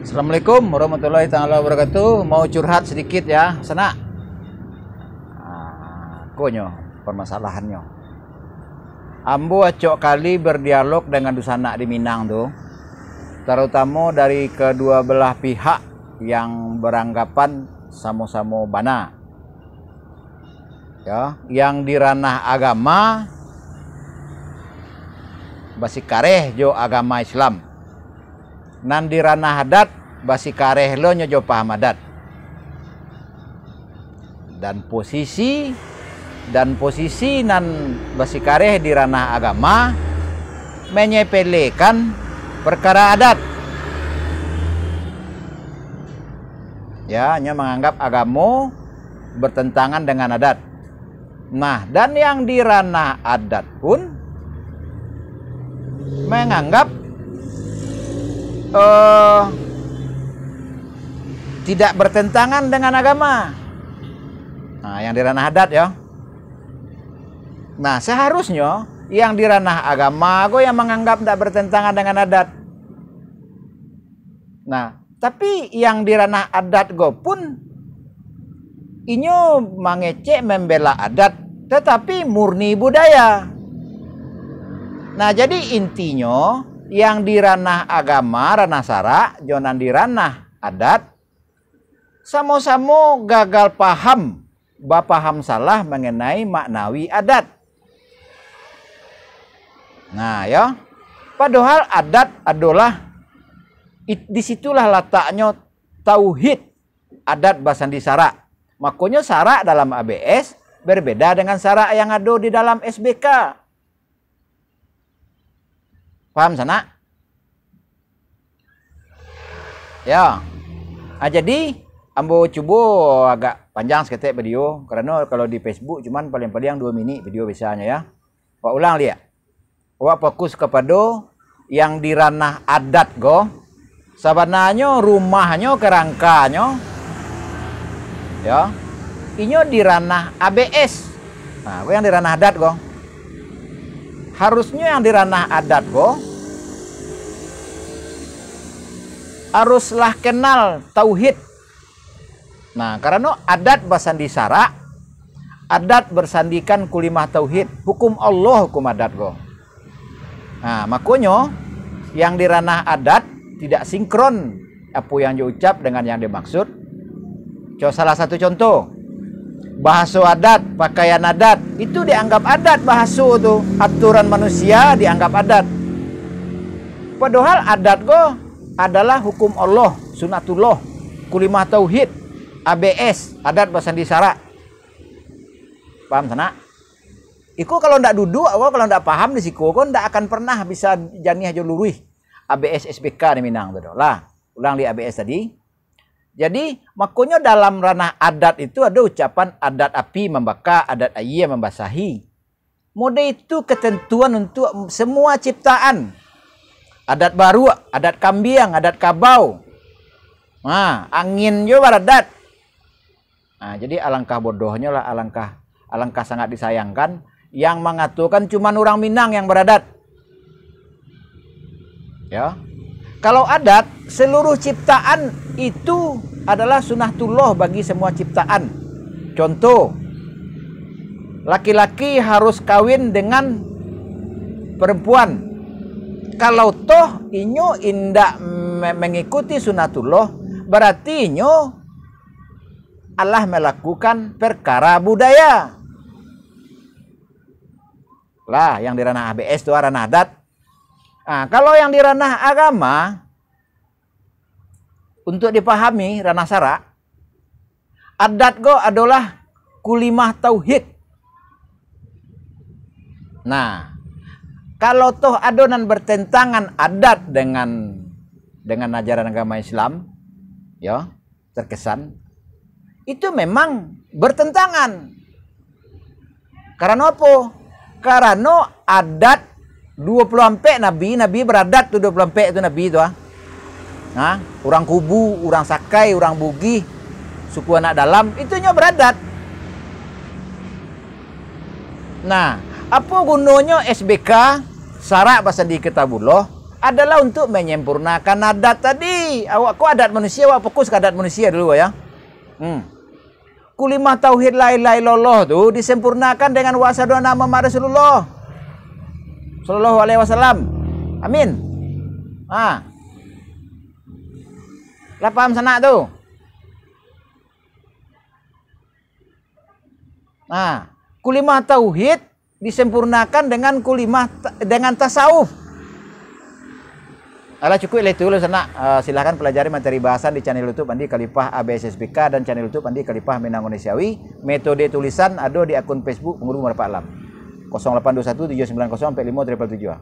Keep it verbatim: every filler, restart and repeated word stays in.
Assalamualaikum warahmatullahi taala wabarakatuh. Mau curhat sedikit ya, sanak. Ah, konyo permasalahannyo. Ambo acok kali berdialog dengan dunsanak di Minang tu, tarutamo dari kedua belah pihak yang beranggapan samo-samo bana. Ya, yang di ranah agama basikareh jo agama Islam. Nan di ranah adat basikareh lo nyo jo paham adat. Dan posisi, dan posisi nan basikareh di ranah agama menyepelekan perkara adat. Ya, nyo manganggap agamo bertentangan dengan adat. Nah, dan yang di ranah adat pun menganggap, eh, tidak bertentangan dengan agama. Nah, yang di ranah adat ya. Nah, seharusnyo yang di ranah agama ko yang manganggap tidak bertentangan dengan adat. Nah, tapi yang di ranah adat ko pun inyo mangecek membela adat, tetapi murni budaya. Nah, jadi intinyo yang di ranah agama, ranah sarak, jo nan di ranah adat, samo-samo gagal paham, bapaham salah mengenai maknawi adat. Nah, ya. Padahal adat adolah, it-, di situlah lataknyo tauhid, adat basandi sarak. Makonyo sarak dalam A B S berbeda dengan sarak yang ado di dalam S B K. Paham, sanak? Ya. Ah, jadi, ambo cubo agak panjang saketek video, karano kalau di Facebook cuman paling-paling dua minik video biasanya, ya. Wak ulang liak. Wak fokus kapado yang di ranah adat ko. Sabananyo rumahnyo, karangkanyo, ya, inyo di ranah A B S. Nah, ko yang di ranah adat ko. Harusnyo yang di ranah adat ko, haruslah kenal tauhid. Nah, karano adat basandi sarak, adat bersandikan kulimah tauhid, hukum Allah hukum adat ko. Nah, makonyo, yang di ranah adat tidak sinkron apo yang diucap dengan yang dimaksud. Co-, salah satu contoh, bahaso adat, pakaian adat, itu dianggap adat bahaso tu, aturan manusia dianggap adat. Padahal adat ko adalah hukum Allah, sunatullah, kulimah tauhid, A B S, adat basandi sarak. Paham, sanak? Iko kalau ndak duduk, awak kalau ndak paham di siko, ko ndak akan pernah bisa janiah jo luruih A B S S B K di Minang tu doh. Lah, ulang liak A B S tadi. Jadi, makonyo dalam ranah adat itu ado ucapan adat api mambaka, adat aia mambasahi. Mode itu ketentuan untuk semua ciptaan. Adat baruak, adat kambiang, adat kabau. Nah, angin jo baradat. Nah, jadi alangkah bodohnyo lah, alangkah, alangkah sangat disayangkan, yang mangatokan cuman urang Minang yang baradat. Ya. Kalau adat, seluruh ciptaan itu adalah sunatullah bagi semua ciptaan. Contoh, laki-laki harus kawin dengan perempuan. Kalau toh inyo indak me-, mengikuti sunatullah, berarti inyo alah melakukan perkara budaya. Lah, yang di ranah A B S tu ranah adat. Ah, kalau yang di ranah agama, untuk dipahami ranah sarak, adat ko adolah kulimah tauhid. Nah, kalau toh ado nan bertentangan adat dengan, dengan ajaran agama Islam, ya, terkesan, itu memang bertentangan. Karano apo? Karano adat duo puluah ampek nabi, nabi baradat tu duo puluah ampek tu nabi tu, ah. Nah, urang Kubu, urang Sakai, urang Bugih, suku Anak Dalam, itu nyo baradat. Nah, apo gunonyo S B K, sarak basandi Kitabullah, adalah untuk menyempurnakan adat tadi. Awak ko adat manusia, awak fokus ka adat manusia dulu, ya. Hmm. Kulimah tauhid la ilaha illallah tu disempurnakan dengan wa asyhadu anna Muhammad Rasulullah sallallahu alaihi wasallam. Amin. Ha. Lah paham sanak tu? Nah, kulimah tauhid disempurnakan dengan kulimah ta-, dengan tasawuf. Alah, cukuik lah itu, lah sanak. Eh, silahkan pelajari materi bahasan di channel YouTube Andi Khalifah A B S S P K dan channel YouTube Andi Khalifah Minang Indonesiawi. Metode tulisan ado di akun Facebook Pengurus Marapat Alam. Kosong lapan dua satu tujuh sembilan kosong empat limo triple tujuh.